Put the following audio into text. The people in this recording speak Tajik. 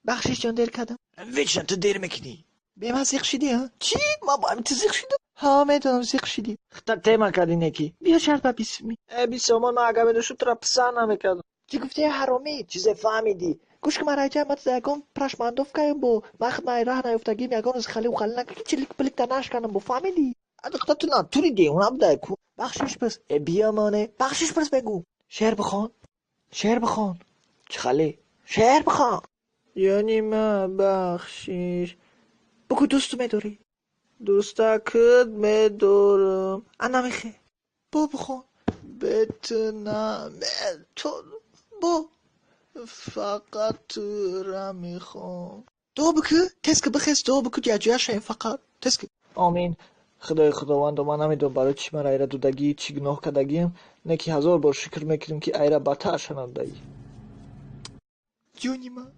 Бахшиш ҷон, дер кардам. Вечно ту дер мекунӣ. Беман зиқ шидӣ, а? Чӣ? Ман бо ҳамин ту зиқ шидам? Ҳа, медонам, зиқ шидӣ. Хата тема кардӣ неки. Биё, шарт ба 20 сумӣ. Э, 20 сомон ман агар медоштум, тура писанд намекардам. Чӣ гуфтӣ, ҳаромӣ? Чизе фаҳмидӣ? Гӯш ки, ман райҷа ман ягон прошмандовкаем, бо ман ман раҳ наёфтагим, ягон рӯз халиу халӣ накун, ки чилик пилик та нашканам, бо фаҳмидӣ? Адихта, ту натури девона будай ку. Бахшиш пурс. Э, биё, моне. Бахшиш пурс, бегӯ. Шеър бихон, шеър бихон. Чӣ хали? Шеър бихон. Ёни ма, бахшиш бугӯ, дӯсту медорӣ. Дӯстакат медорам. А намехе бо бихон. Бе ту наметонам, бо. Фақат тура мехоҳам. Дуо бикӯ, тез ки бихез, дуо бикӯ, якҷоя шавем, фақат тез ки. Омин. Худои худовандо, ман намедонам, барои чӣ ман айра додагӣ, чӣ гуноҳ кардагиам, не ки ҳазор бор шукр мекунем, ки айра бадтарша надодагӣ. Ҷони ман.